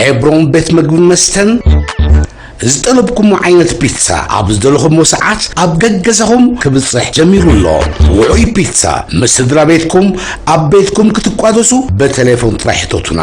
ኤብሮን ቤት ምግብን መስተን ዝጠለብኩሞ ዓይነት ፒትሳ ኣብ ዝደለኹሞ ሰዓት ኣብ ገገዛኹም ክብጽሕ ጀሚሩ ኣሎ። ውዑይ ፒትሳ ምስ ስድራ ቤትኩም ኣብ ቤትኩም ክትቋደሱ ብቴሌፎን ጥራሕ ሕተቱና።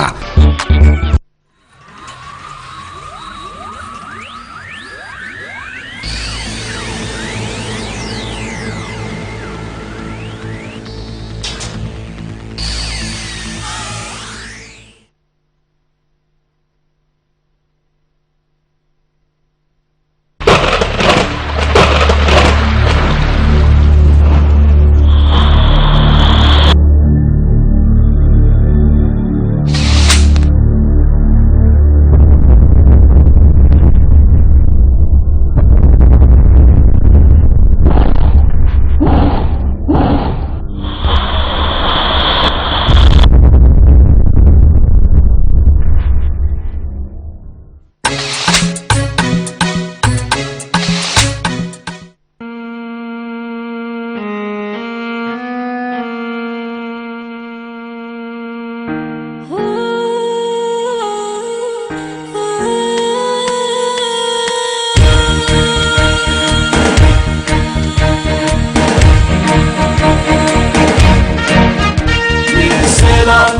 ንሰላም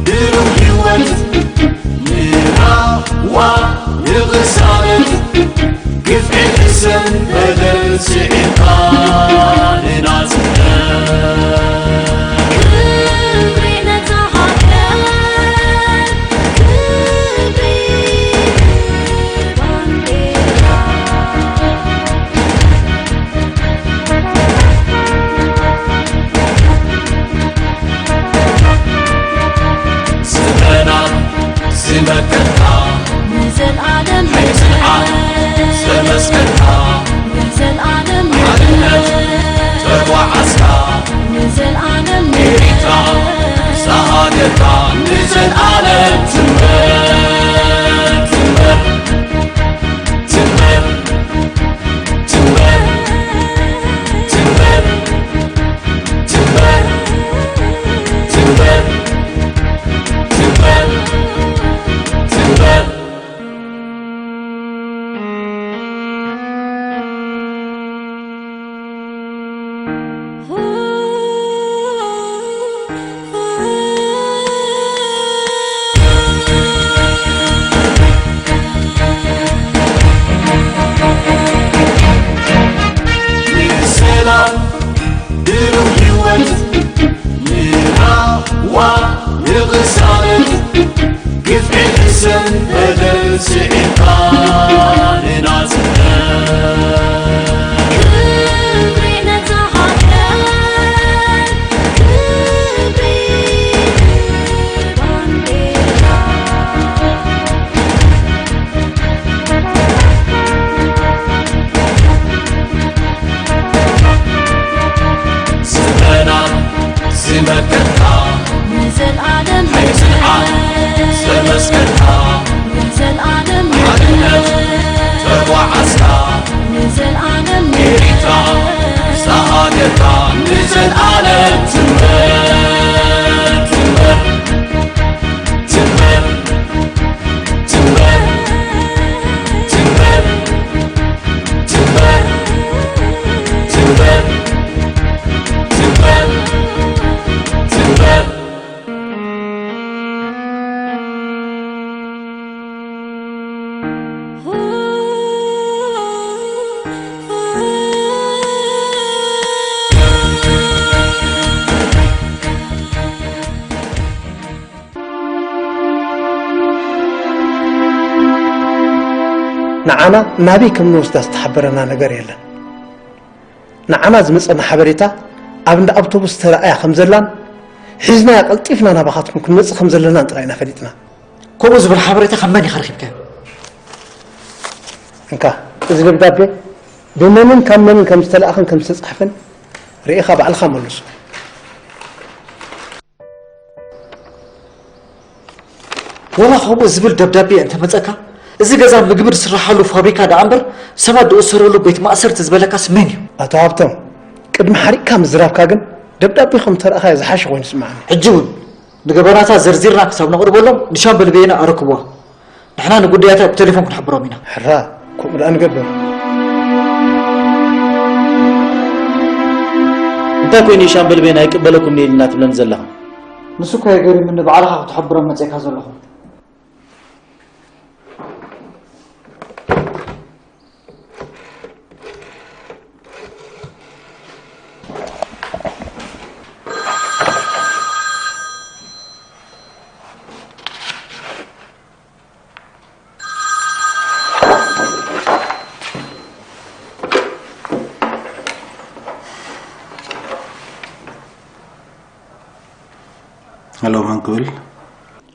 ድሩብ ህይወት ንራዋ ንቕሳነት ግፍዒ ሕሰን በደል ስዒርካ ንናጽነት ክብሪ ነታ ሃገር ክብሪ ባንዴራ ዘመናት ዝመከትካ ንዘልኣለም ሕጽንዓት ዘመስከርካ ንዘልኣለም ሓድነት ተጓዓዝካ ንዘልኣለም ኤሪትራ ሳሃገርካ ንዘልኣለም ትንበር ትንበር ትንበር ትንበር ትንበር ትንበር ትንበር ትንበር ትንበር ንሰላም ድሩብ ህይወት ንራዋ ንቕሳነት ግፍዒ ሕሰን በደል ስዒርካ ንናጽነት ክብሪ ነታ ሃገር ክብሪ ባንዴራ ዘመናት ዝመከትካ ንዘልኣለም ሕጽንዓት ዘመስከርካ ንዘልኣለም ሓድነት ተጓዓዝካ ንዘልኣለም ኤሪትራ ሳሃገርካ ንዘልኣለም ትንበር ትንበር ትንበር ትንበር ትንበር ትንበር ትንበር ትንበር ትንበር ንዓና ናበይ ከም ንወስዳ ዝተሓበረና ነገር የለን። ንዓና ዝመጸና ሓበሬታ ኣብ እንዳ ኣውቶቡስ ተራእያ ከም ዘላን ሒዝናያ ቀልጢፍና ናባኻትኩም ክንመጽእ ከም ዘለናን ጥራይ ኢና ፈሊጥና። ከምኡ ዝብል ሓበሬታ ካብ መን ኢኻ ረኺብካዮ? እንካ፣ እዚ ደብዳቤ ብመንን ካብ መንን ከም ዝተላእኸን ከም ዝተጻሕፈን ርኢኻ ባዕልኻ መልሱ። ወላ ከምኡ ዝብል ደብዳቤ እንተመጸካ፣ እዚ ገዛ ምግቢ ዝስረሓሉ ፋብሪካ ደኣ እምበር ሰባት ዝእሰረሉ ቤት ማእሰርቲ ዝበለካስ መን እዩ? ኣቶ ሃብቶም፣ ቅድሚ ሓሪቕካ ምዝራብካ ግን ደብዳቤ ከም ተረእኻዮ ዝሓሸ ኮይኑ ይስምዓኒ። ሕጂ እውን ንገበናታ ዘርዚርና ክሳብ ነቕርበሎም ንሻምበል በየነ ኣረክብዋ። ንሕና ንጉዳያት ብቴሌፎን ክንሕብሮም ኢና። ሕራ፣ ከምኡ ደኣ ንገብር። እንታይ ኮይኑ ሻምበል ቤን ኣይቅበለኩም ኢልና ትብለኒ ዘለኻ? ንሱ እኮ የገሪምኒ፣ ባዕልኻ ክትሕብሮም መጺእካ ዘለኹ። ሄሎ፣ መን ክብል?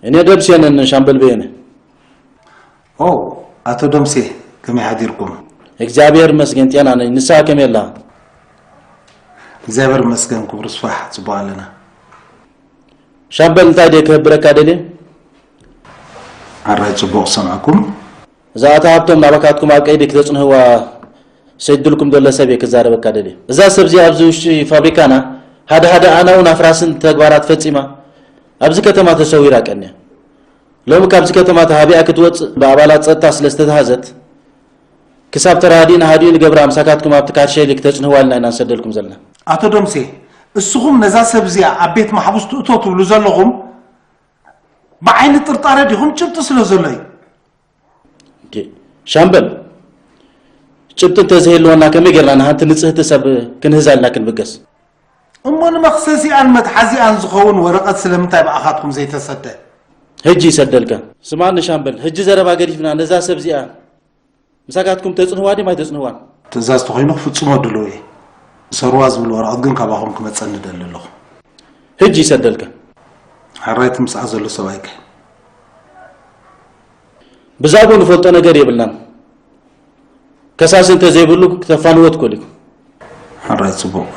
እኔ ደምሴ ነኝ ሻምበል በየነ። ኦ፣ ኣቶ ደምሴ፣ ከመይ ሓዲርኩም? እግዚኣብሔር ይመስገን፣ ጤና ነኝ። ንስኻ ከመይ ኣላ? እግዚኣብሔር ይመስገን፣ ክብሩ ይስፋሕ፣ ጽቡቕ ኣለና። ሻምበል፣ እንታይ ድየ ክህብረካ ደልየ? ኣራይ፣ ጽቡቕ ሰምዕኩም። እዛ ኣታ ሃብቶም ናባካትኩም ኣብ ቀይዲ ክተጽንህዋ ሰዲዱልኩም ዘሎ ሰብ እየ ክዛረበካ ደልየ። እዛ ሰብ እዚኣ ኣብዚ ውሽጢ ፋብሪካና ሓደ ሓደ ኣናውን ኣፍራስን ተግባራት ፈጺማ ኣብዚ ከተማ ተሰዊራ ቀንያ። ሎሚ ካብዚ ከተማ ተሃቢኣ ክትወጽእ ብኣባላት ጸጥታ ስለ ዝተታህዘት፣ ክሳብ ተራዲእና ሃዲኡ ንገብራ ምሳካትኩም ኣብቲ ካርሸሊ ክተጽንህዋ ኢልና ኢና ንሰደልኩም ዘለና። ኣቶ ደምሴ፣ እስኹም ነዛ ሰብ እዚኣ ኣብ ቤት ማሕቡስ ትእቶ ትብሉ ዘለኹም ብዓይኒ ጥርጣረ ዲኹም? ጭብጢ ስለ ዘሎ እዩ። እንዴ፣ ሻምበል፣ ጭብጢ እንተዘይህልወና ከመይ ጌርና ንሃንቲ ንጽህቲ ሰብ ክንህዛ ኢልና ክንብገስ? እሞ ንመኽሰሲኣን መትሓዚኣን ዝኸውን ወረቐት ስለምንታይ ብኣኻትኩም ዘይተሰደ? ሕጂ ይሰደልካ። ስማኒ ሻምበል፣ ሕጂ ዘረባ ገዲፍና ነዛ ሰብ እዚኣ ምሳካትኩም ተጽንህዋ ድም ኣይተጽንህዋን? ትእዛዝ ተኾይኑ ክፍጽሞ ድሉው እየ። እሰርዋ ዝብል ወረቐት ግን ካባኹም ክመጸኒ እደሊ ኣለኹ። ሕጂ ይሰደልካ። ሕራይ እቲ ምስኣ ዘሎ ሰብኣይከ? ብዛዕባኡ ንፈልጦ ነገር የብልናን። ከሳሲ እንተዘይብሉ ክተፋንዎ ትኽእሉ ኢኹም። ሕራይ ጽቡቕ።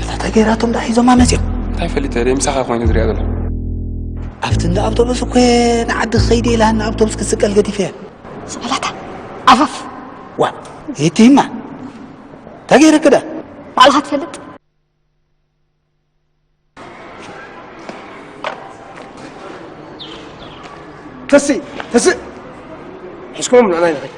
እታ ተገይራቶም ደኣ ሒዞማ መጺኦም። እንታይ ፈሊጠ? ደይ ምሳኻ ኮይነ ዝሪኣ ዘለኹ። ኣብቲ እንዳ ኣውቶቡስ እኮ ንዓዲ ክኸይድ ኢላ ንኣውቶቡስ ክትስቀል ገዲፈ። ስቕ በላታ። ዓፈፍ። ዋ፣ ይትሂማ። እንታይ ገይረኪ ደኣ? ባዕልኻ ትፈልጥ። ተስእ፣ ተስእ። ሒዝኩሞም ንዕና ንኸይድ።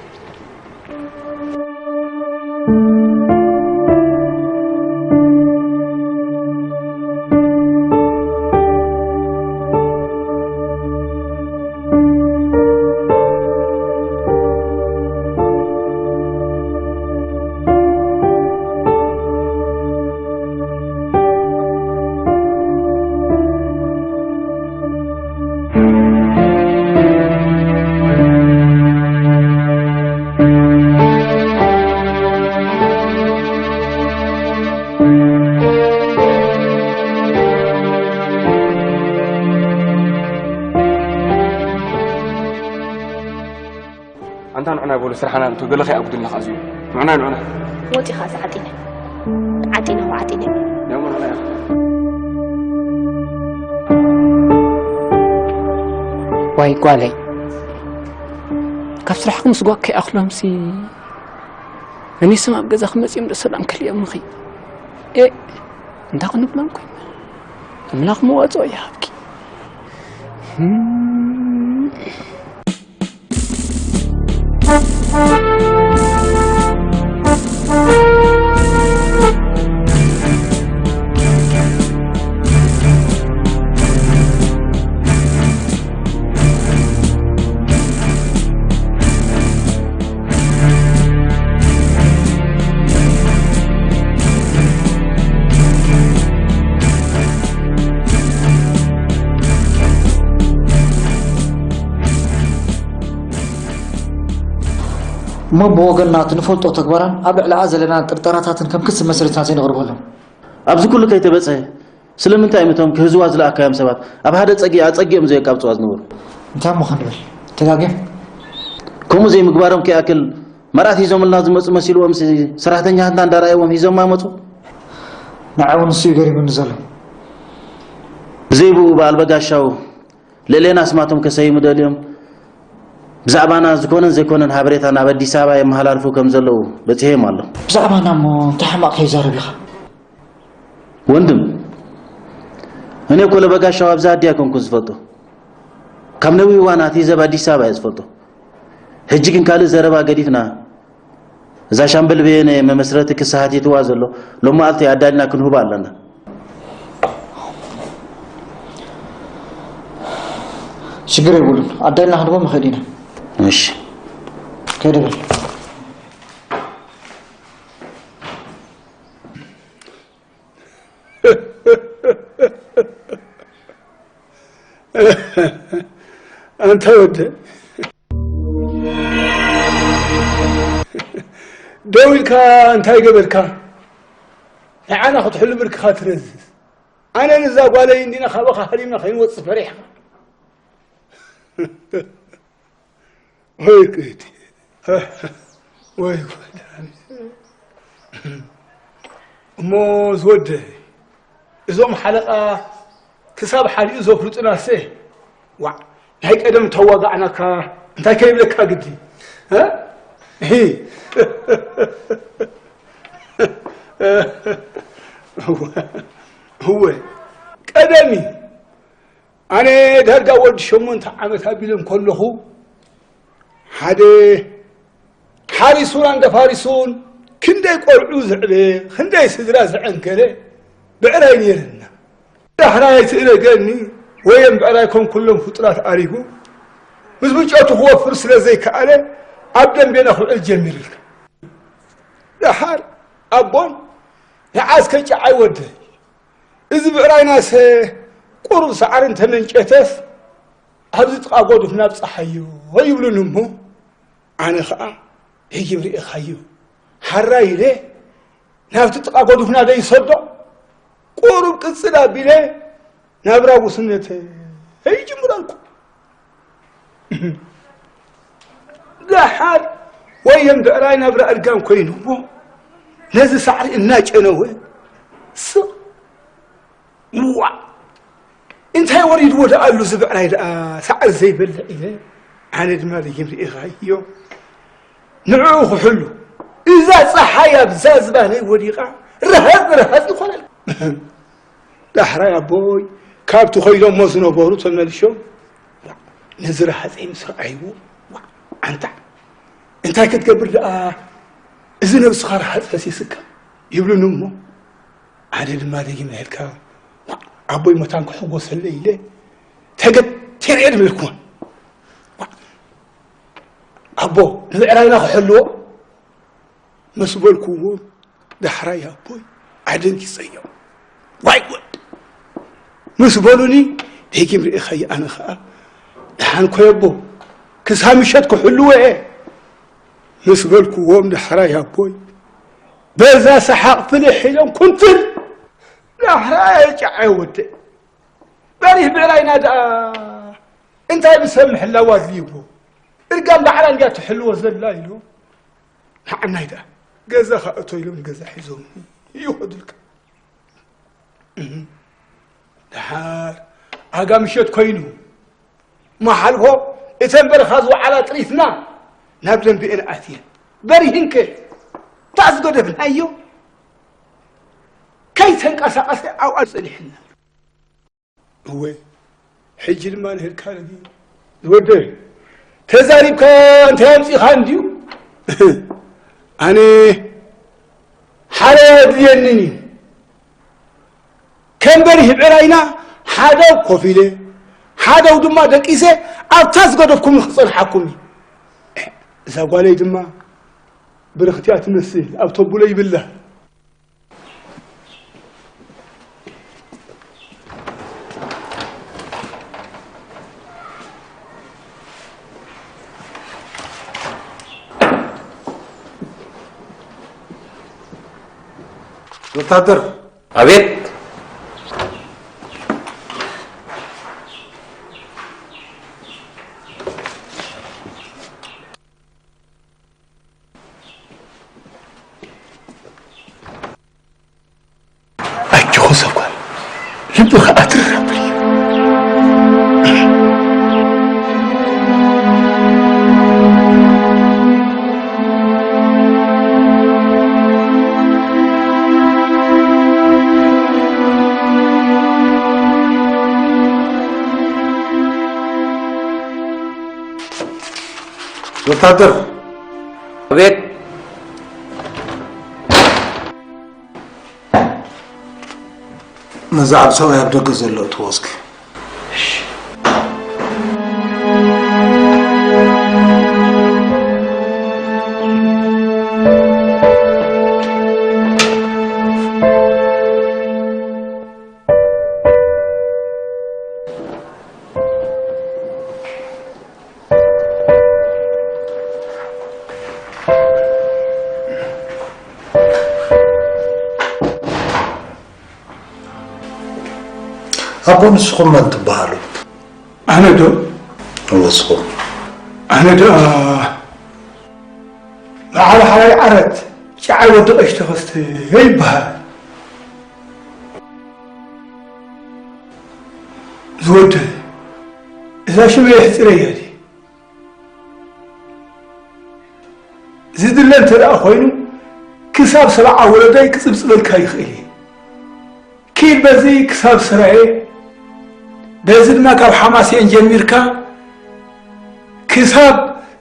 ኣንታ ንዑና በሉ፣ ስራሕና እንቶ ገለ ከይኣጉድልና ከኣ እዚኡ። ንዑና፣ ንዑና። ወጺኻ እዚ ዓጢነ። ዓጢነ፣ ወዓጢነ። ያሞ ንዑና። ዋይ ጓለይ፣ ካብ ስራሕኩም ስጓግ ከይኣኽሎምሲ፣ መኒሶም ኣብ ገዛኹም መጺኦም ዶ ሰላም ከልእዮምኺ? ኤ፣ እንታይ ክንብሎም ኮይና? ኣምላኽ መዋጽኦ ይሃብኪ። ህም። እሞ ብወገንና እቲ ንፈልጦ ተግባራን ኣብ ልዕሊኣ ዘለና ጥርጠራታትን ከም ክሲ መስሪትና ዘይነቕርበሎም። ኣብዚ ኩሉ ከይተበጽሐ፣ ስለምንታይ እዮም እቶም ክህዝዋ ዝለኣካዮም ሰባት ኣብ ሓደ ጸጊ ኣጸጊኦም ዘየቃብጽዋ ዝነበሩ? እንታይ እሞ ክንብል? ተጋግዮም? ከምኡ ዘይምግባሮም ከይኣክል፣ መርኣት ሂዞምልና ዝመጹ መሲልዎም፣ ሲ-፣ ሰራሕተኛታትና እንዳረኣይዎም ሂዞማ መጹ። ንዓይ እውን ንሱ እዩ ገሪሙኒ ዘሎ። ብዘይብኡ በዓል በጋሻው ልዕሌና ስማቶም ከሰይሙ ደልዮም፣ ብዛዕባና ዝኾነን ዘይኮነን ሓበሬታ ናብ ኣዲስ ኣበባ የመሃላልፉ ከም ዘለዉ በጺሐዮም ኣሎ። ብዛዕባና እሞ እንታይ ሕማቕ ከይዛረብ ኢኻ? ወንድም፣ እኔ እኮ ለበጋሻው ኣብዛ ኣዲ ኣይኮንኩን ዝፈልጦ። ካብ ነዊሕ እዋን ኣትሒዘ ኣብ ኣዲስ ኣበባ እየ ዝፈልጦ። ሕጂ ግን ካልእ ዘረባ ገዲፍና፣ እዛ ሻምበል በየነ መመስረቲ ክሲ ሓቲትዋ ዘሎ፣ ሎማዓልቲ ኣዳሊና ክንህቦ ኣለና። ሽግር የብሉን። ኣዳሊና ክንህቦ ንኽእል ኢና። እሺ። ከይደ በል። ኣንታ ወደ፣ ደው ኢልካ እንታይ ገበርካ? ንዓና ክትሕሉ ብርክኻ ትረዝዝ። ኣነ ንዛ ጓለይ እንዲና ካባኻ ሃዲምና ከይንወጽእ ፈሪሕኻ። ወይ ጉድ! ወይ ጉድ! እሞ ዝወደ፣ እዞም ሓለቓ ክሳብ ሓዲኡ ዘፍልጡናሰ፣ ዋዕ፣ ናይ ቀደም ተዋጋዕናካ እንታይ ከይብለካ ግዲ? እ? እሂ። እወ፣ እወ፣ ቀደም እዩ። ኣነ ዳርጋ ወዲ ሸሞንተ ዓመት ኣቢለ እንከለኹ፣ ሓደ ሓሪሱን ኣንገፋሪሱን ክንደይ ቆልዑ ዘዕበየ፣ ክንደይ ስድራ ዘዐንገለ ብዕራይ ነይርና። ዳሕራይ ትእረገኒ ወየም ብዕራይ ከም ኩሎም ፍጡራት ኣሪጉ፣ ምስ ምጨቱ ክወፍር ስለ ዘይከኣለ፣ ኣብ ደንቤና ክውዕል ጀሚርልካ። ደሓር ኣቦን ንዓስከ ጨዓይ ወደይ፣ እዚ ብዕራይናሰ ቁሩብ ሳዕሪ እንተመንጨተስ፣ ኣብዚ ጥቓ ጎዱፍና ኣብጽሓዮ ይብሉኒ እሞ፣ ኣነ ኸኣ ደጊም ርኤኻዮ፣ ሓራይ ኢለ ናብቲ ጥቓ ጎዱፍና ደይሰዶ፣ ቁሩብ ቅጽል ኣቢለ ናብራ ጉስነተይ ይጅምረልኩ። ደሓር ወየም ብዕራይ ናብራ እርጋን ኮይኑ እሞ፣ ነዚ ሳዕሪ እናጨነወ ስቕ ዋእ! እንታይ ወሪድዎ ደኣ ኣሉ እዚ ብዕራይ ደኣ ሳዕሪ ዘይበልዕ ኢለ፣ ኣነ ድማ ደጊም ርኤኻዮ። ንዕኡ ክሕሉ፣ እዛ ጸሓይ ኣብዛ ዝባነይ ወዲቓ፣ ረሃጽ ረሃጽ ይኾነል። ዳሕራይ ኣቦይ ካብቲ ኮይዶሞ ዝነበሩ ተመልሾም፣ ነዚ ረሃጸይ ምስ ረኣይዎ፣ ዋእ! ኣንታ እንታይ ክትገብር ደኣ እዚ ነብስኻ ረሃጽ ፈሲስካ? ይብሉኒ እሞ፣ ኣነ ድማ ደጊም ናይልካ ኣቦይ መታን ክሕጎሰለይ ኢለ ተገቲረ እየ ድብለኩም። ኣቦ ንብዕራይና ክሕልዎ ምስ በልኩዎ፣ ዳሕራይ ኣቦይ ኣደንጊጸዮ። ዋይ ጉድ! ምስ በሉኒ፣ ደጊም ርኢኸዮ። ኣነ ኸኣ፣ ደሓን ኮይ ኣቦ፣ ክሳብ ምሸት ክሕልዎ እየ ምስ በልኩዎም፣ ዳሕራይ ኣቦይ በዛ ሰሓቕ ፍልሕ ኢሎም ኩንትር። ዳሕራይ ጨዓይ ወደይ፣ በሪህ ብዕራይና ደኣ እንታይ ብሰብ ምሕላው ኣድልይዎ? እርጋን ባዕላ እንድያ ትሕልዎ ዘላ ኢሎም፣ ንዓናይ ደኣ ገዛ ኸእቶ ኢሎም ንገዛ ሒዞም ይኸዱልካ። እህ። ደሓር ኣጋ ምሸት ኮይኑ፣ መሓልፎ እተን በረኻ ዝወዓላ ጥሪትና ናብ ደንበኤን ኣትየን። በሪህንከ፣ ታስ ገደፍናዮ? ከይተንቀሳቐሰ ኣብኣ ጸኒሕና። እወ፣ ሕጂ ድማ ንህድካ ረጊ። ዝወደይ፣ ተዛሪብካ እንታይ ኣምጺኻ እንድዩ? ኣነ ሓረዋ የድልየንን እዩ። ከም በሪህ ብዕራይና ሓደው ኮፍ ኢለ፣ ሓደው ድማ ደቂሰ ኣብታ ዝገደፍኩምኒ ክጸንሓኩም እዩ። እዛ ጓለይ ድማ ብርኽቲ እያ ትመስል፣ ኣብ ተቡለ ይብላ። ወታደር። ኣቤት። ኣጆኹ ሰብ ጓል፣ ልብኻ ኣትርር ኣብል እዩ። ወታደር። ኣቤት። ነዚ ዓቢ ሰብኣይ ኣብ ደገ ዘሎ እትዎ እስኪ። ኣቦ፣ ንስኹም መን ትበሃሉ? ኣነ ዶ? እወ፣ ንስኹም። ኣነ ዶ? በዓል ሓራይ ዓረት፣ ጨዓይ ወዲ ቀሽ ተኸስተ ይበሃል። ዝወደ፣ እዛ ሽመ የሕጽረያ ድየ? ዝድለ እንተ ደኣ ኮይኑ፣ ክሳብ ሰብዓ ወለደይ ክጽብጽበልካ ይኽእል እየ። ኪድ በዚ ክሳብ ስራየ፣ በዚ ድማ ካብ ሓማሴን ጀሚርካ ክሳብ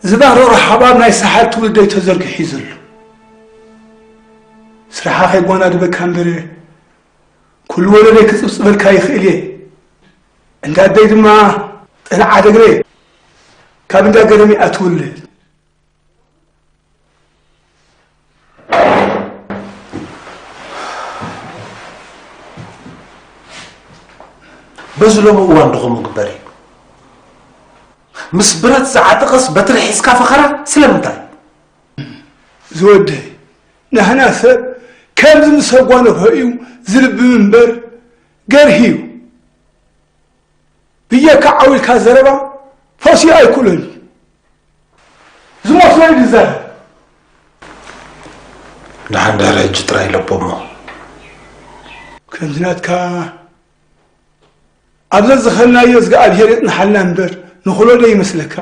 ዝባረሮ ሓባር ናይ ሰሓል ትውልደይ ተዘርጊሑ እዩ ዘሎ። ስራሓ ከይጓናድበካ እምበር፣ ኩሉ ወለደይ ክጽብጽበልካ ይኽእል እየ። እንዳ ኣደይ ድማ ጠልዓ ደግረ ካብ እንዳ ገረሚ እያ ትውለድ። በዚ ሎሚ እዋን ድኹም ምግበር እዩ። ምስ ብረት ዝዓጠቐስ በትሪ ሒዝካ ፈኸራ ስለምንታይ? ዝወደይ፣ ናህና ሰብ ከምዚ ምስ ኣጓነፎ እዩ ዝልብም እምበር ገርሂ እዩ። ብየካ ዓው ኢልካ ዘረባ ፈስዩ ኣይክእሎን እዩ። ዝመስሎ እዩ ዝዛረብ። ደሓን ድሕሪ ሕጂ ጥራይ ለቦ እሞ። ከምዚ ናትካ ኣብ ዘዝኸልናዮ እዝግኣብሄር የጽንሓልና እምበር ንኽእሎ ዶ ይመስለካ?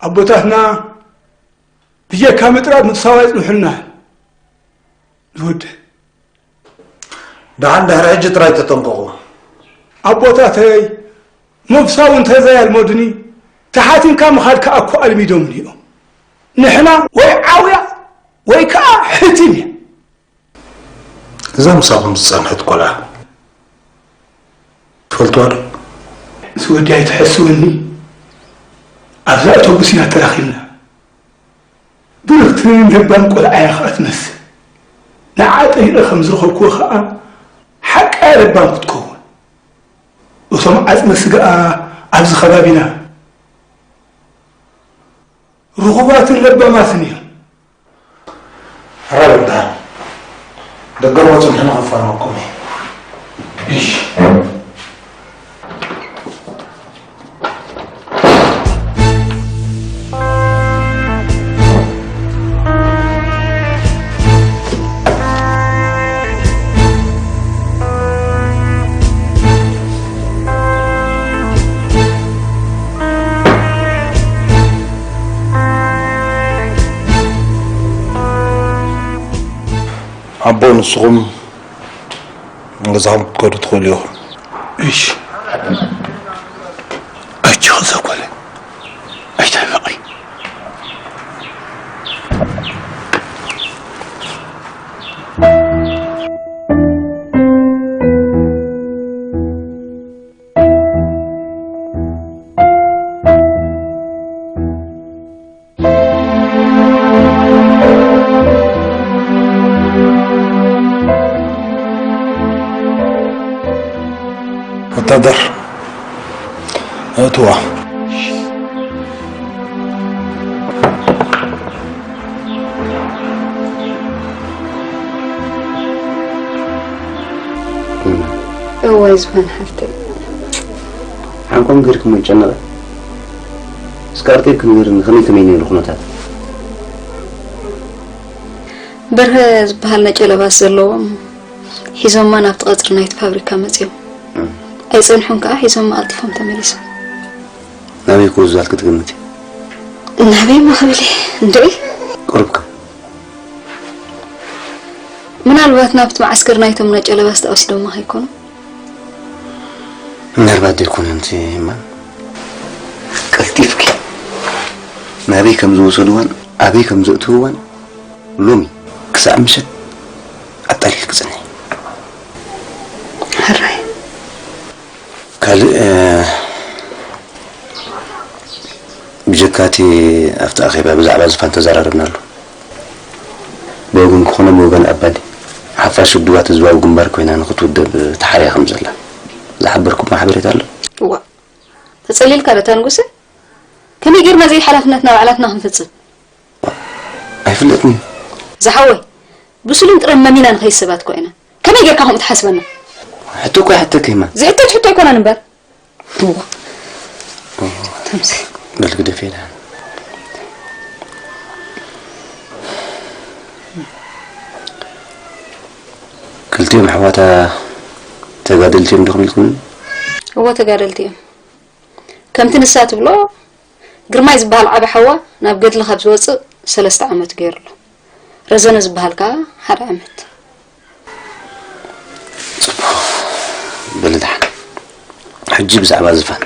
ኣቦታትና ብጀካ ምጥራጥ ምፍሳው ኣይጽንሑልናን። ዝወደ ደሓን ድሕሪ ሕጂ ጥራይ ተጠንቀቑ። ኣቦታተይ ምፍሳው እንተዘያልመዱኒ ተሓቲምካ ምኻድ ከኣ እኮ ኣልሚዶምኒ እዮም። ንሕና ወይ ዓውያ ወይ ከኣ ሕቲም እያ። እዛ ምሳኹም ዝጸንሐት ቆልዓ ትፈልጥዋ ዶ? እዚ ወዲ ኣይትሐስወኒ። ኣብዛ ኣውቶቡስ ኢና ተራኺብና። ብርኽትን ለባም ቆልዓ እያ ኸኣ ትመስል። ንዓ ጠይቐ ከም ዝረኸብክዎ ኸኣ ሓቃ እያ ለባም ክትከውን። እቶም ዓጽመ ስጋኣ ኣብዚ ከባቢና ርኹባትን ለባማትን እዮም። ሕራይ ወድሃ። ደገ ርሆ ጽንሑ ንኸፋንወኩም እየ። እሺ። ኣቦ፣ ንስኹም ገዛኹም ክትከዱ ትኽእሉ ኢኹም። እሺ። ጆን ዘኮለ ኣይተመቒ። ወታደር እትዋ። እዋይ ዝፋን ሓፍተይ፣ ሓንኮም ገርክሞ ይጨነቐ። እስከ ኣርጢብኪ ንገርኒ፣ ከመይ ከመይ ነይሩ ኩነታት? በርሀ ዝበሃል ነጨ ለባስ ዘለዎም ሒዞማ ናብቲ ቀፅሪ ናይቲ ፋብሪካ መፂኦም። ኣይፀንሑን ከዓ ሒዞማ ቀልጢፎም ተመሊሶም። ናበይ ክወስዱዋ ክትግምቲ? ናበይ ሞ ክብል እየ እንድዒ። ቁሩብ ከም ምናልባት ናብቲ መዓስከር ናይቶም ነጨ ለባስ ተወሲዶማ ከይኮኑ? ምናልባት ዘይኮነ እንተ እማ ቀልጢፍኪ ናበይ ከም ዝወሰድዋን ኣበይ ከም ዘእትውዋን ሎሚ ክሳዕ ምሸት ኣጣሊልኪ ጽንሒ። ሕራይ። ካልእ ብጀካ እቲ ኣብቲ ኣኼባ ብዛዕባ ዝፋን ተዘራረብናሉ። ብወገን ክኾነ ብወገን ኣባዲ ሓፋሽ ውድባት ህዝባዊ ግንባር ኮይና ንኽትውደብ ተሓርያ ከም ዘላ ዝሓበርኩማ ሓበሬታ ኣሎ። እዋ ተጸሊልካ ዶ እታ ንጉሰ? ከመይ ጌርና ዘይሓላፍነትና ባዕላትና ክንፍጽም? ኣይፍለጥን እዩ። ዝሓወይ ብስሉን ጥረ መሚና ንኸይድ ሰባት እኮ ኢና። ከመይ ጌርካ ከምኡ ትሓስበና? ሕቶ እኮ ይሓተኪ እማ። ዝሕተት ሕቶ ኣይኮነን እምበር። እዋ ተምሲ በል ግደፍ ኢላ። ክልቲኦም ኣሕዋታ ተጋደልቲ እዮም ዲኹም ኢልኩምኒ? እወ ተጋደልቲ እዮም። ከምቲ ንሳ ትብሎ ግርማይ ዝበሃል ዓቢ ሓዋ ናብ ገድሊ ካብ ዝወጽእ ሰለስተ ዓመት ገይሩ ኣሎ። ረዘነ ዝበሃል ከኣ ሓደ ዓመት። ጽቡቕ በሊ ደሓን። ሕጂ ብዛዕባ ዝፋን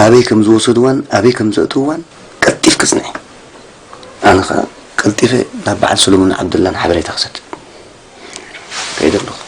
ኣበይ ከም ዝወሰድዋን ኣበይ ከም ዘእትውዋን ቀልጢፍኪ ጽንዒ። ኣነ ኸኣ ቀልጢፈ ናብ በዓል ሰሎሞን ዓብደላን ሓበሬታ ክሰድድ ከይደ ኣለኹ።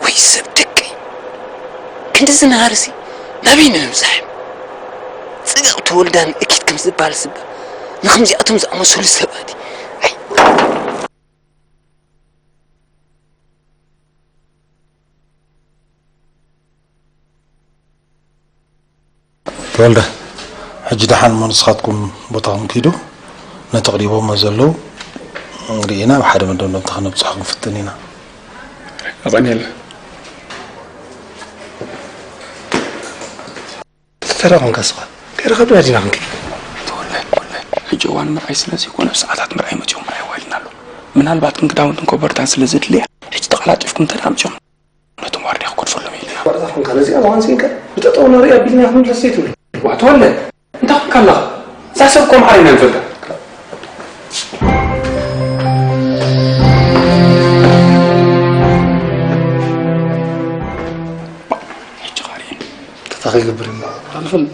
ወይ ሰብ ደቀይ፣ ክንድዚ ነሃርሲ ናበይ ንምብጻሕ እዩ? ጽጋብ ተወልዳን እኪት ከም ዝበሃል ስባ ንከምዚኣቶም ዝኣመሰሉ ሰባት እዩ። ኣይ ተወልደ፣ ሕጂ ደሓን እሞ ንስኻትኩም ቦታኹም ኪዱ፣ ነቲ ኣቕሪቦሞ ዘለዉ ርኢና ኣብ ሓደ መደምደምታ ከነብጽሖ ክንፍትን ኢና። ኣቐንየልና። ተረኸብካ ስኻ ከይረኸብና ዲና ክንከይድ። ተወልደ፣ ተወልደ፣ ሕጂ እዋን ምርኣይ ስለ ዘይኮነ፣ ኣብ ሰዓታት ምርኣይ መጺኦም ምርኣይ ዋሊና ኣሎ። ምናልባት ግን ክዳውንትን ኮበርታን ስለ ዘድልያ፣ ሕጂ ተቐላጢፍኩም እንተ ደኣ ኣምጺኦም ነቶም ዋርድያ ክገድፈሎም ኢልና። ዋርድያ ኮንካ ነዚኣ መኻን ስኢንካ ብጠጠው ንርኢ ኣቢልና ክንምለስ ዘይትብሉ። ዋእ ተወልደ፣ እንታይ ኮንካ ኣለኻ? እዛ ሰብ እኮ ማዕረ ኢና ንፈልጣ። ሕጂ ኻሪ እንታይ ክገብር እሞ? ኣንፈልጥ።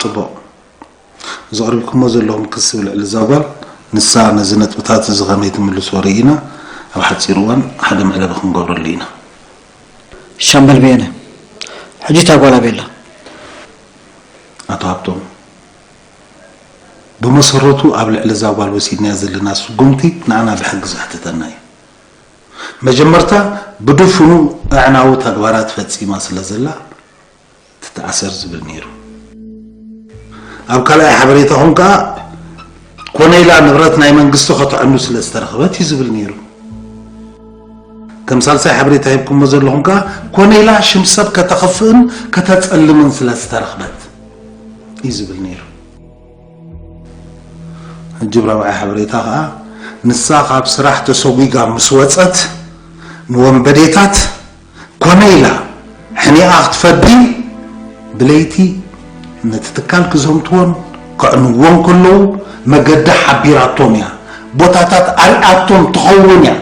ጽቡቕ። እዚ ኣቕሪብኩሞ ዘለኹም ክሲ ብልዕሊ እዛ ጓል፣ ንሳ ነዚ ነጥብታት እዚ ከመይ ትምልሶ ርኢና፣ ኣብ ሓጺር እዋን ሓደ መዕለቢ ክንገብረሉ ኢና። ሻምበል በየነ፣ ሕጂ እታ ጓል ኣበይ ኣላ? ኣቶ ሃብቶም፣ ብመሰረቱ ኣብ ልዕሊ እዛ ጓል ወሲድናያ ዘለና ስጉምቲ ንዓና ብሕጊ ዘሕትተና እዩ። መጀመርታ ብድፉኑ ኣዕናዊ ተግባራት ፈጺማ ስለ ዘላ ትተኣሰር ዝብል ነይሩ። ኣብ ካልኣይ ሓበሬታኹም ከኣ ኮነ ኢላ ንብረት ናይ መንግስቲ ከተዕኑ ስለ ዝተረኽበት እዩ ዝብል ነይሩ። ከም ሳልሳይ ሓበሬታ ሂብኩሞ ዘለኹም ከኣ ኮነ ኢላ ሽም ሰብ ከተኽፍእን ከተጸልምን ስለ ዝተረኽበት እዩ ዝብል ነይሩ። ሕጂ ብራብዓይ ሓበሬታ ከኣ ንሳ ካብ ስራሕ ተሰጒጋ ምስ ወጸት ንወንበዴታት ኮነ ኢላ ሕኒኣ ክትፈዲ ብለይቲ ነቲ ትካል ክዘምትዎን ከዕንዎን ከለዉ መገዲ ሓቢራቶም እያ፣ ቦታታት ኣርኣቶም ትኸውን እያ።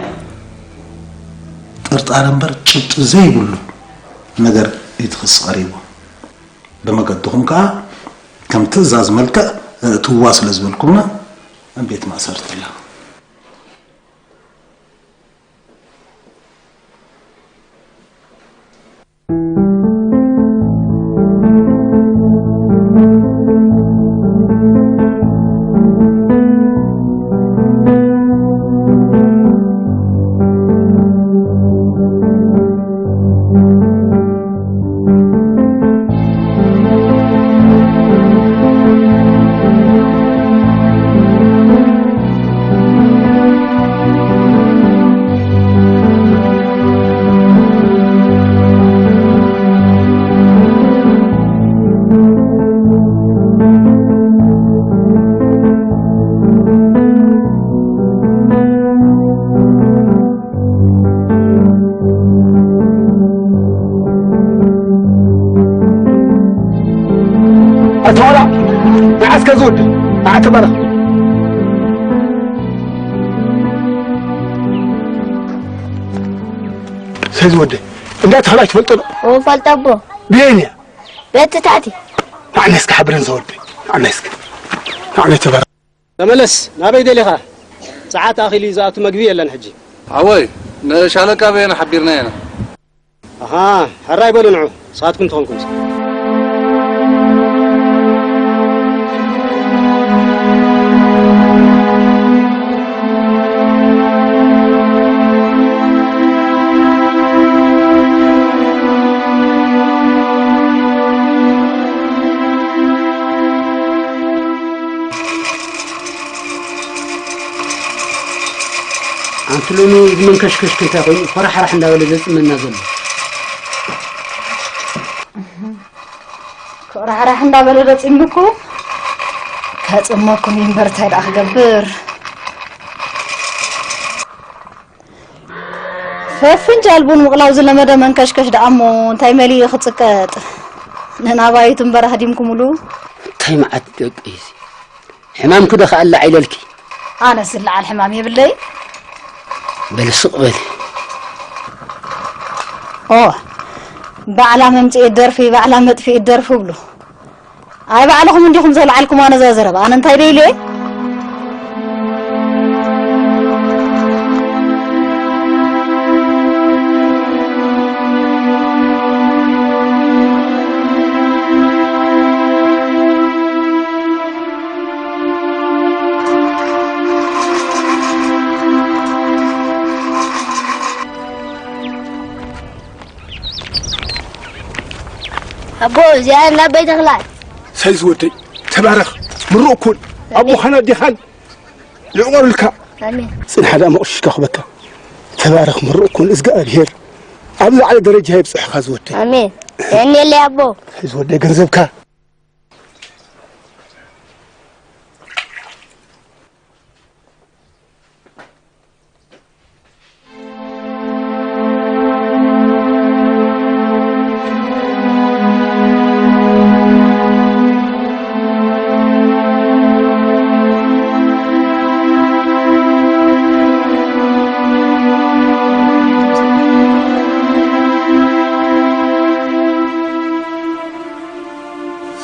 ጥርጣረ እምበር ጭብጢ ዘይብሉ ነገር እዩ እቲ ክሲ ቀሪቡ። ብመገድኹም ከኣ ከም ትእዛዝ መልክዕ እእትውዋ ስለ ዝበልኩምና ኣብ ቤት ማእሰርቲ ኣላ። ኣቶ ቆልዓ፣ መዓስ ከ ዝወድእ? ኣዕተ በራ። ሰይ ዝወድእ? እንዳ ተኸላ ትፈልጦ ዶ? እዎ፣ ፈልጦ ኣቦ። ብየን እያ? በቲ ታሕቲ። ንዓና እስከ ሓብረን ዘወድእ። ንዓና እስከ። ንዓና ተበራ። ተመለስ፣ ናበይ ደሊኻ? ሰዓት ኣኺሉ እዩ ዝኣቱ፣ መግቢ የለን ሕጂ። ሓወይ፣ ንሻለቃ በየነ ሓቢርናዮ ኢና። ኣሃ፣ ሕራይ በሉ ንዑ፣ ንስኻትኩም ትኾንኩም። ኣንቲ ሎሚ እዚ መንከሽከሽኪ እንታይ ኮይኑ ኮራሕራሕ እንዳበለ ዘጽመና ዘሎ? ኮራሕራሕ እንዳበለ ዘጽምኩ? ከጽመኩም እምበር እንታይ ደኣ ክገብር? ፈፍንጃል ቡን ምቕላው ዝለመደ መንከሽከሽ ደኣ እሞ እንታይ መሊኡ ክጽቀጥ? ንናባይቱ እምበር ኣህዲምኩምሉ። እንታይ መዓት ደቂ እዚ? ሕማምኪ ዶ ከኣላ ዓይለልኪ? ኣነስ ዝለዓል ሕማም የብለይ። በሊ ስቕ በሊ። ኦ፣ ባዕላ መምጽኢት ደርፊ፣ ባዕላ መጥፍኢት ደርፊ ብሉ። ኣይ ባዕልኹም እንዲኹም ዘልዓልኩማ ነዛ ዘረባ፣ ኣነ እንታይ ደይለ? ኣቦ፣ እዚኣ እንዳ ኣቦይ ተኽላይ። ሳይ ዝወደይ፣ ተባረኽ፣ ምሩቕ ኩን። ኣቦኻን ኣዴኻን ይዕቆርልካ። ኣሜን። ጽንሓ ደኣ መቑሽሽካ ክበካ። ተባረኽ፣ ምሩቕ ኩን። እዝግኣብሄር ኣብ ዝለዓለ ደረጃ የብጽሕኻ ዝወደይ። ኣሜን። የቐንየለይ ኣቦ። ሳይ ዝወደይ፣ ገንዘብካ።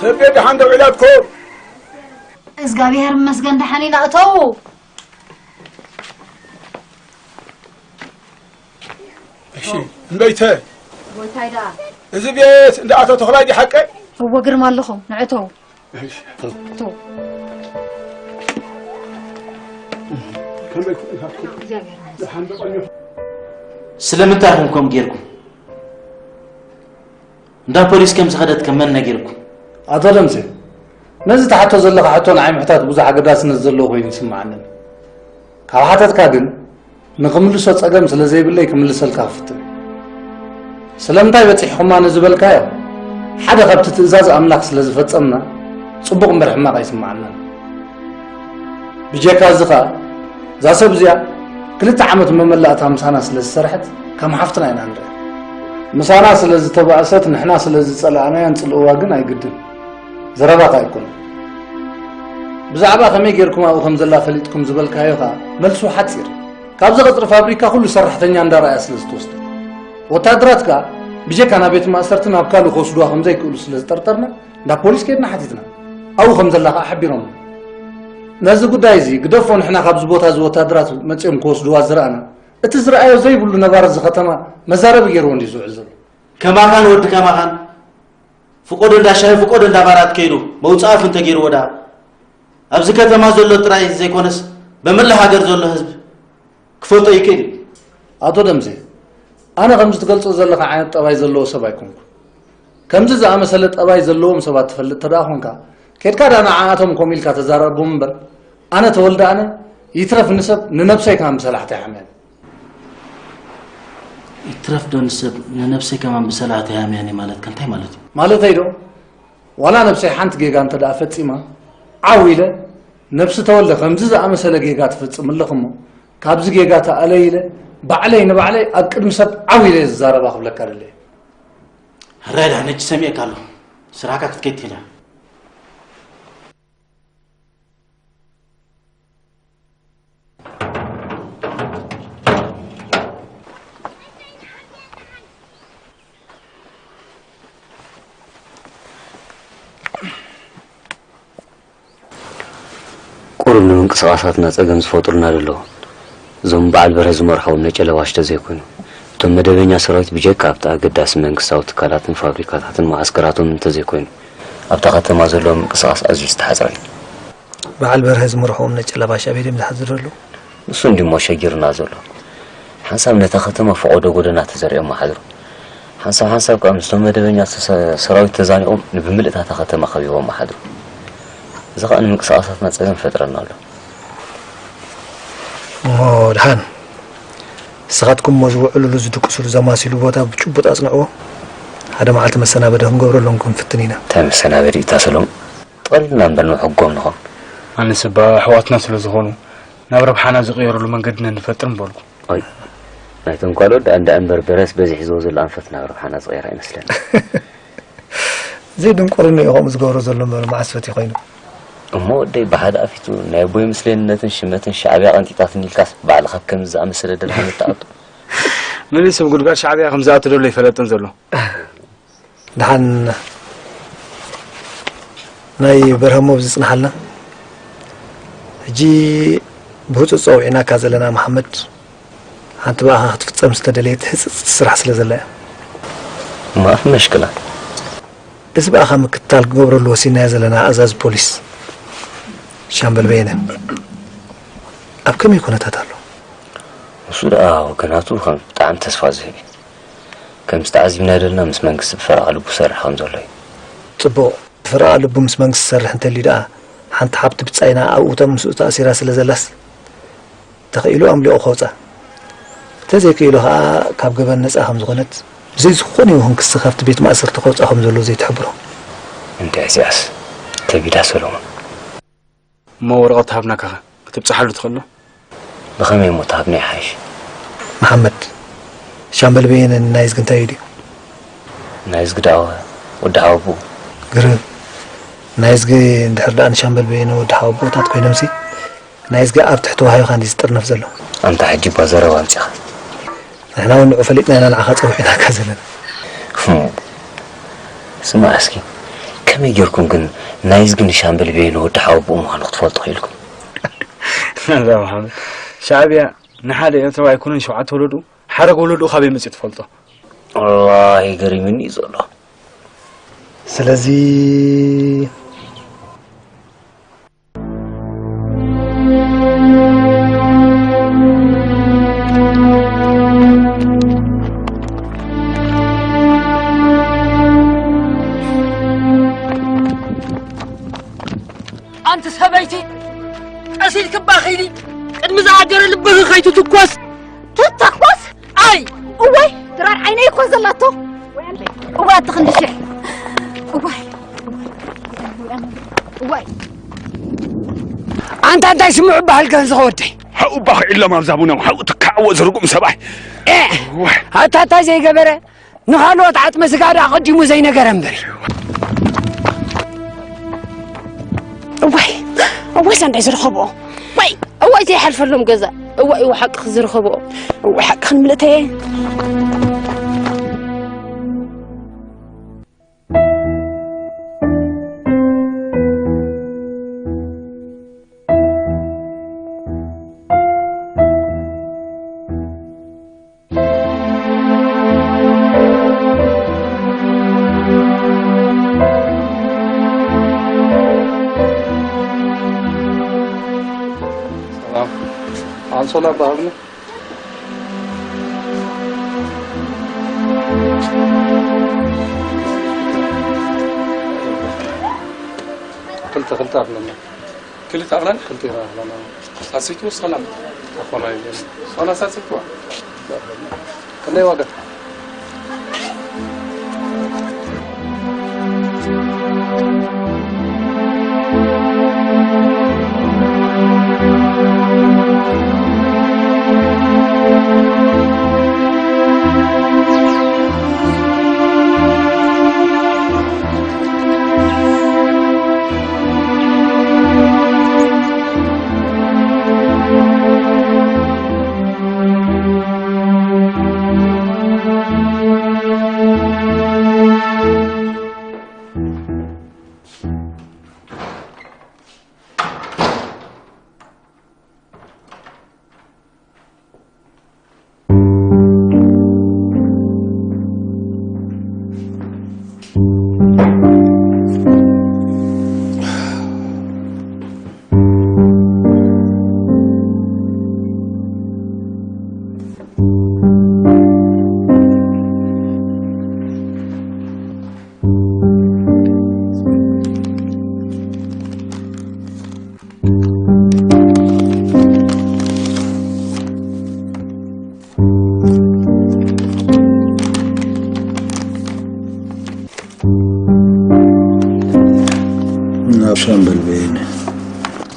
ሰብየ ደሓን ደው ኢላትኩም። እግዚኣብሔር ይመስገን ደሓን ኢና። እተው። እሺ፣ እምበይተ። ጎይታይ ደኣ። እዚ ቤት እንዳ ኣቶ ተኽላይ ድዩ ሓቀይ? እወ፣ ግርማ ኣለኹም። ንዕተው። እሺ። እተው። ከመይ ትእዛዝኩም? እግዚኣብሔር ይመስገን። ደሓን ዶ ቆንጆ? ስለምንታይ ኢኹም ከምኡ ጌርኩም? እንዳ ፖሊስ ከም ዝኸደት ከ መን ነጊርኩም? ኣቶ ደምሴ፣ ነዚ ትሓቶ ዘለኻ ሕቶ ንዓይ ምሕታት ብዙሕ ኣገዳስነት ዘለዎ ኮይኑ ይስምዓኒ። ካብ ሓተትካ ግን፣ ንኽምልሶ ጸገም ስለ ዘይብለይ ክምልሰልካ ክፍትን እየ። ስለምንታይ በጺሕኹማ ንዝበልካዮ፣ ሓደ ካብቲ ትእዛዝ ኣምላኽ ስለ ዝፈጸምና፣ ጽቡቕ እምበር ሕማቕ ኣይስምዓናን። ብጀካ እዚ ኸኣ፣ እዛ ሰብ እዚኣ ክልተ ዓመት መመላእታ ምሳና ስለ ዝሰርሐት፣ ከም ሓፍትና ኢና ንሪኣ። ምሳና ስለ ዝተባእሰት፣ ንሕና ስለ ዝጸላእናያን ጽልእዋ ግን ኣይግድን። ዘረባኻ ኣይኮነን። ብዛዕባ ከመይ ጌርኩም ኣብኡ ከም ዘላ ፈሊጥኩም ዝበልካዮ ኸኣ፣ መልሱ ሓጺር። ካብዚ ቀጽሪ ፋብሪካ ኩሉ ሰራሕተኛ እንዳረኣያ ስለ ዝተወስደት። ወታደራት ከኣ ብጀካ ናብ ቤት ማእሰርቲ ናብ ካልእ ክወስዱዋ ከም ዘይክእሉ ስለ ዝጠርጠርና፣ እንዳ ፖሊስ ኬድና ሓቲትና። ኣብኡ ከም ዘላ ከኣ ሓቢሮምና። ነዚ ጉዳይ እዚ ግደፎ፣ ንሕና ካብዚ ቦታ እዚ ወታደራት መጺኦም ክወስዱዋ ዝረኣና፣ እቲ ዝረኣዮ ዘይብሉ ነባሪ እዚ ከተማ መዛረቢ ገይርዎ እንድዩ ዝውዕል ዘሎ። ከማኻን ወዲ ከማኻን ፍቆዶ እንዳ ሻሂ ፍቆዶ እንዳ ባራት ከይዱ መውጽኢ ኣፉ እንተገይርዎ ደኣ ኣብዚ ከተማ ዘሎ ጥራይ ዘይኮነስ በመላ ሃገር ዘሎ ህዝቢ ክፈልጦ ይክእል እዩ። ኣቶ ደምሴ፣ ኣነ ከምዚ ትገልጾ ዘለኻ ዓይነት ጠባይ ዘለዎ ሰብ ኣይኮንኩን። ከምዚ ዝኣመሰለ ጠባይ ዘለዎም ሰባት ትፈልጥ ተደኣ ኾንካ፣ ኬድካ ደኣ ንዓኣቶም ኮም ኢልካ ተዛረቦም እምበር፣ ኣነ ተወልደ ኣነ ይትረፍ ንሰብ ንነብሰይ ከማን ብሰላሕታ ይሓምያ። ይትረፍ ዶ ንሰብ ንነብሰይ ከማን ብሰላሕታ ይሓምያ ማለት ከ እንታይ ማለት እዩ? ማለተይ ዶ፣ ዋላ ነብሰይ ሓንቲ ጌጋ እንተ ደኣ ፈጺማ፣ ዓው ኢለ፣ ነብሲ ተወልደ ከምዚ ዝኣመሰለ ጌጋ ትፍጽም ኣለኺ እሞ፣ ካብዚ ጌጋ ተኣለዪ ኢለ፣ ባዕለይ ንባዕለይ ኣብ ቅድሚ ሰብ ዓው ኢለ እየ ዝዛረባ ክብለካ ደለየ። ሕራይ ደሓን፣ ሕጂ ሰሚዐካ ኣለኹ። ስራሕካ ክትከይድ ትኽእል ኢኻ። ቁሩብ ንምንቅስቓሳትና ጸገም ዝፈጥሩልና ዘለዉ እዞም በዓል በርሀ ዝመርሖም ነጨለባሽ ተዘይኮይኑ፣ እቶም መደበኛ ሰራዊት ብጀካ ኣብቲ ኣገዳሲ መንግስታዊ ትካላትን ፋብሪካታትን መዓስከራቶምን እንተዘይኮይኑ፣ ኣብታ ከተማ ዘለዎ ምንቅስቓስ ኣዝዩ ዝተሓጽረ እዩ። በዓል በርሀ ዝመርሖም ነጨለባሽ ኣበይ ድዮም ዝሓድሩ ዘለዉ? ንሱ እንድዩ እሞ ሸጊሩና ዘሎ። ሓንሳብ ነታ ከተማ ፈቖዶ ጎደና ተዘሪዖማ ሓድሩ። ሓንሳብ ሓንሳብ ከኣ ምስቶም መደበኛ ሰ-፣ ሰራዊት ተዛኒቖም ንብምልእታ እታ ከተማ ከቢቦማ ሓድሩ። እዚ ኸኣ ንምንቅስቓሳትና ጸገም ይፈጥረና ኣሎ። እሞ ደሓን፣ ንስኻትኩም እሞ ዝውዕሉሉ ዝድቅሱሉ ዘማሲሉ ቦታ ብጭቡጥ ኣጽንዕዎ። ሓደ መዓልቲ መሰናበዲ ክንገብረሎም ክንፍትን ኢና። እንታይ መሰናበዲ እታ ሰሎም? ጠቕሊልና እምበር ንሕጎም ንኾን። ኣነስ እባ ኣሕዋትና ስለ ዝኾኑ ናብ ረብሓና ዝቕየሩሉ መንገዲ ነንፈጥር ምበልኩ። ኣይ፣ ናይቶም ካልኦት ደኣ እንዳ እምበር በረስ በዚሕ ዝወ ዘሎ ኣንፈት ናብ ረብሓና ዝቕየር ኣይመስለኒ። ዘይድንቁርና እዩ ከምኡ ዝገብሮ ዘሎ እምበር መዓስ ፈትዩ ኮይኑ። እሞ ወደይ ብሓደ ኣፊቱ ናይ ኣቦይ ምስለንነትን ሽመትን ሻዕብያ ቀንጢጣትኒ ኢልካስ ባዕልኻ ኣብ ከምዚ ዝኣመሰለ ደልሃመት ትኣቱ? መሊሱ ኣብ ጉድጓድ ሻዕብያ ከም ዝኣቱ ደሎ ኣይፈለጥን ዘሎ። ደሓን ናይ በርሀሞ ብዝጽንሓልና። ሕጂ ብህጹጽ ጸዊዕናካ ዘለና መሓመድ፣ ሓንቲ ብኣኻ ክትፍጸም ዝተደለየት ህጽጽቲ ስራሕ ስለ ዘላ እያ። ማፍ መሽክላ። እዚ ብኣኻ ምክትታል ክገብረሉ ወሲናዮ ዘለና ኣዛዚ ፖሊስ ሻምበል በየነ ኣብ ከመይ ኩነታት ኣሎ? ንሱ ደኣ ወገናቱ ከም ብጣዕሚ ተስፋ ዝህብ እዩ። ከምዚ ተዓዚብናዮ ዘለና ምስ መንግስቲ ብፈረቓ ልቡ ይሰርሕ ከም ዘሎ እዩ። ጽቡቕ፣ ብፍረቓ ልቡ ምስ መንግስቲ ዝሰርሕ እንተልዩ ደኣ፣ ሓንቲ ሓብቲ ብጻይና ኣብኡ እታ ምስኡ ተኣሲራ ስለ ዘላስ፣ ተኽኢሉ ኣምሊቑ ከውጻ። እንተዘይክኢሉ ኸኣ ካብ ገበን ነጻ ከም ዝኾነት፣ ብዘይ ዝኾነ ይኹን ክሲ ካብቲ ቤት ማእሰርቲ ከውጻ ከም ዘለዎ ዘይትሕብሮ። እንተ እዚኣስ ከቢዳ ሰሎሞን። እሞ ወረቐት ሃብናካ ኸ ክትብጽሓሉ ትኽእሎ? ብኸመይ እሞ ትሃብና ይሓይሽ። መሓመድ፣ ሻምበል በየነ ንናይዝጊ እንታይ ኢሉ እዩ? ናይዝጊ ደኣ ወዲ ሓወቦኡ። ግርም። ናይዝጊ እንድሕር ደኣ ንሻምበል በየነ ወዲ ሓወቦታት ኮይኖምሲ፣ ናይዝጊ ኣብ ትሕቲ ዋህዮኻ እንድዩ ዝጥርነፍ ዘሎ። ኣንታ ሕጂ እባ ዘረባ ኣምጺኻ። ንሕና እውን ንዑ ፈሊጥና ኢና ንዓኻ ጸዊዕናካ ዘለና። ህም። ስማዕ እስኪ፣ ከመይ ጌርኩም ግን ናይዝጊ ንሻምበል በየነ ወዲ ሓወቦኡ ምዃኑ ክትፈልጡ ክኢልኩም? ኣዛ መሓመድ፣ ሻዕብያ ንሓደ ኤርትራዊ ኣይኮነን ሸውዓተ ወለድኡ፣ ሓረግ ወለድኡ ካበይ መጺኡ ትፈልጦ? ወላሂ ገሪሙኒ እዩ ዘሎ። ስለዚ ኣንቲ ሰበይቲ፣ ቀስ ኢልኪ እባ ኺዲ፣ ቅድሚ ዝኣገረ ልብኺ ከይትትኮስ። ትተኮስ? ኣይ! እዋይ፣ ድራር ዓይነይ እኮ ዘላቶ። እዋይ፣ ኣቲ ክንዲ ሽሕ። እዋይ፣ እዋይ። ኣንታ እንታይ ስምዑ በሃልካ፣ እዚ ኸወደይ? ሓኡ እባ ኺዕሎም ኣብዛ ቡኖም፣ ሓኡ ትካዕዎ ዝርጉም ሰብኣይ። ኤ! እዋይ። ኣታ እንታይ ዘይገበረ? ንኻልኦት ዓጽመ ስጋ ደኣ ኣቐዲሙ ዘይነገረ እምበር እዩ። እዋይ፣ እዋይ፣ ሳንዳይ ዝረኸብኦ። እዋይ፣ እዋይ፣ ዘይሓልፈሎም ገዛ። እዋይ፣ እዋይ፣ ሓቅኺ ዝረኸብኦ። እዋይ፣ ሓቅኺ ንምልእተየ። ሰላም። ኣንሶላ በሃብኒ። ክልተ፣ ክልተ ኣለና። ክልተ ኣለና? ክልተ ኣለና። ሳሲቱ ሰላም። ኣኾና ይገን። ሰላ ሳሲቱ። ክንደይ ዋጋ? ናብ ሻምበል በየነ፣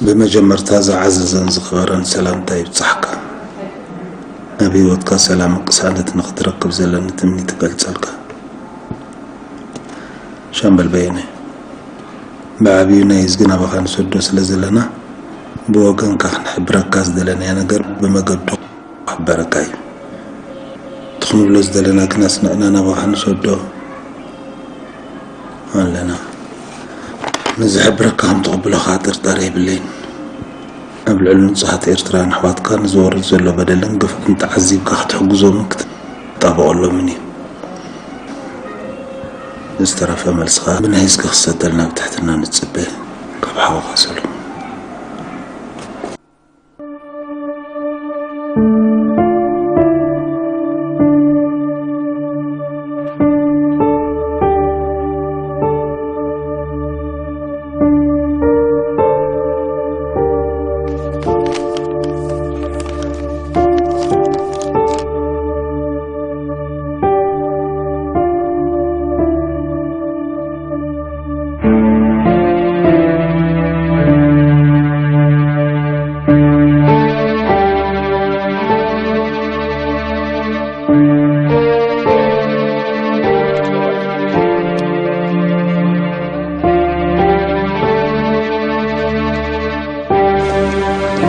ብመጀመርታ ዝዓዘዘን ዝኸበረን ሰላምታ ይብጻሕካ። ኣብ ህይወትካ ሰላምን ቅሳነትን ንኽትረክብ ዘለኒ ትምኒት እገልጸልካ። ሻምበል በየነ፣ ብዓብዩ ናይዝጊ ናባኻ ንሰዶ ስለ ዘለና፣ ብወገንካ ክንሕብረካ ዝደለናዮ ነገር ብመገዱ ክሕበረካ እዩ። እቲ ክንብሎ ዝደለና ግን ኣስኒቕና ናባኻ ንሰዶ ኣለና። ንዝሕብረካ ከም ትቕብሎ ከኣ ጥርጣረ የብለይን። ኣብ ልዕሊ ንጹሃት ኤርትራውያን ኣሕዋትካ ንዝወርድ ዘሎ በደልን ግፍዕን ተዓዚብካ ክትሕግዞምን ክትጣበቐሎምን እዩ። ዝተረፈ መልስኻ ብናይዝጊ ክሰደልና ብትሕትና ንጽበ። ካብ ሓውኻ ሰሎሞን።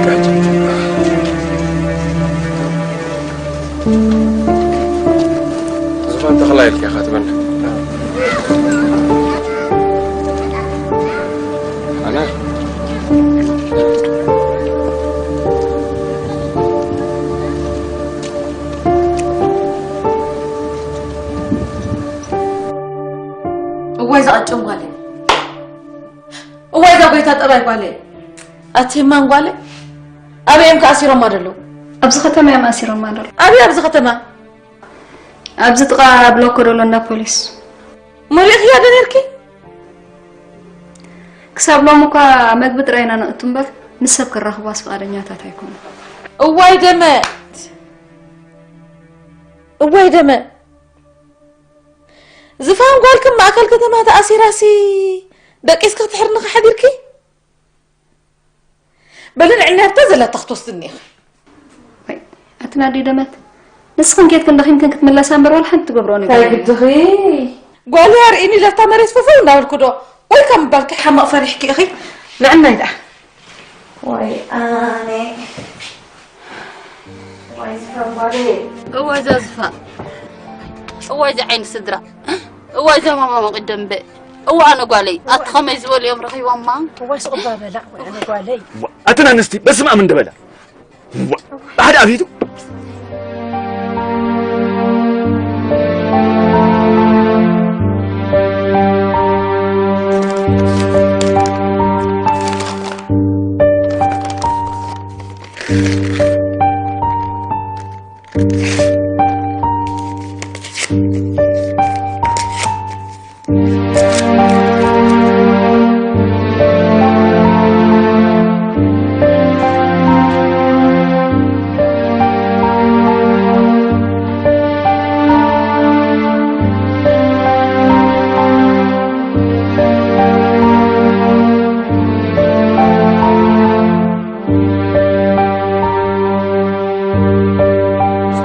ሕጂ። ዝፋን ተኽላ ኢልካ ኢኻ ትበልዕ። ኣነ እዋይ ዝቐጭን ጓለይ። እዋይ እዛ ጎይታ ጠባይ ጓለይ። ኣቲ ማን ጓለይ? ኣበይ እዮም ከኣሲሮማ ደለዉ? ኣብዚ ከተማ እዮም ኣሲሮማ ደለዉ። ኣበይ ኣብዚ ከተማ? ኣብዚ ጥቓ ብሎኮ ደሎ እንዳ ፖሊስ። መሪእኽያ ዶ ነርኪ? ክሳብ ሎሚ እኳ መግቢ ጥራይ ኢና ነእቱ እምበር፣ ምስ ሰብ ክራኽባስ ፍቓደኛታት ኣይኮኑን። እዋይ ደመት! እዋይ ደመት! ዝፋን ጓልክን ማእከል ከተማ ተኣሲራሲ ደቂስኪ ክትሕርንኺ ሓዲርኪ? በሊ ንዕኒ ኣብታ ዘላታ ክትወስድኒ ኢኺ። ወይ፣ ኣቲ ናዲ ደመት፣ ንስኽን ኬድክን ደኺምክን ክትምለሳ እምበር ዋላ ሓንቲ ትገብሮ ነገር እንታይ የለን። ግድኺ? ጓለይ ኣርእኒ ለፍታ መሬት ፈፈው እንዳበልኩ ዶ ወይ ከም በልኪ ሓማቕ ፈሪሕኪ ኢኺ? ንዕናይ ደኣ። ወይ ኣነ። ወይ ዝፋን ጓለይ። እዋይ ዛዝፋ። እዋይ ዝዓይኒ ስድራ። እዋይ ዘማማሙ ቅደምበ። እዋ ኣነ ጓለይ። ኣቲ ኸመይ ዝበሉ እዮም ረኺቦማ? እዋይ ስቕ እባ በላ። ወይ ኣነ ጓለይ። ዋ፣ ኣተን ኣንስቲ በስመ ኣብ እንደበላ። ዋ፣ ብሓደ ኣፊቱ።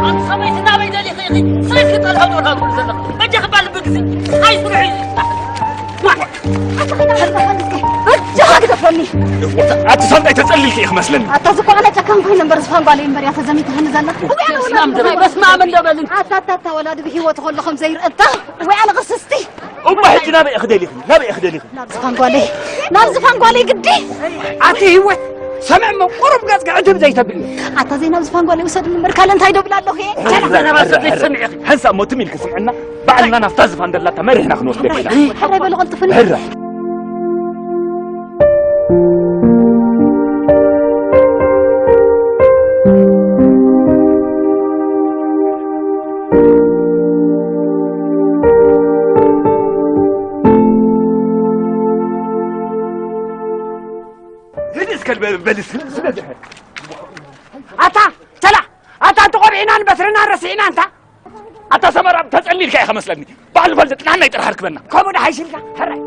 ኣንቲ ሰበይቲ ናበይ ደሊኺ ኢኺ? ስሬት ክጠልዖ ዶ ናብኡ ዘለኺ? በጃኺ እባ ልቢ ግዚ። ኣይ ስርሑ እዩ። በጃኻ ግደፈኒ። ኣቲ ሳንጣይ ተጸሊልኪ ኢኺ መስለኒ። ኣታ ዝኮነ ጨካን ኮይኑ እምበር ዝፋን ጓለይ እምበር እያ ተዘሚትኽኒ ዘላ። እውይ፣ ኣነ ወላ በስመ ኣብ እንደ በል፣ በስመ ኣብ እንደ በል። ኣታ፣ ኣታ፣ ኣታ፣ ወላ ድብሒ ህይወት ከለኹም ዘይርእታ። ወይ ኣነ ቅስስቲ። እሞ ሕጂ ናበይ ኢኺ ደሊኽኒ? ናበይ ኢኺ ደሊኽኒ? ናብ ዝፋን ጓለይ፣ ናብ ዝፋን ጓለይ ግዲ። ኣቲ ህይወት፣ ሰምዕ እሞ ቁሩብ ገጽ ግዕድም ዘይተብሊ። ኣታ ዘይ ናብ ዝፋን ጓለይ ውሰድኒ እምበር ካልእ እንታይ ዶ ብላ ኣለኹ እየ? ሕረ፣ ሕረ፣ ሕረ፣ ሕረ። ሓንሳእ እሞ ትም ኢልኪ ስምዕና፣ ባዕልና ናብታ ዝፋን ደላታ መሪሕና ክንወስደካ ኢና። ሕረ በሉ ቅልጥፉኒ። ሕረ። ሂድ እስከ በል፣ በል፣ ስለ፣ ስለ ድሕር። ኣታ፣ ቸላ፣ ኣታ፣ ኣንቲ ቆቢዕናን በትርናን ረሲዕና እንታ? ኣታ ሰመራ፣ ተጸሊልካ ኢኻ መስለኒ። ባዕሉ ፈልጥ፣ ጥናን ናይ ጥራሕ ርክበና። ከምኡ ደሓይሽ ኢልካ፣ ሕራይ።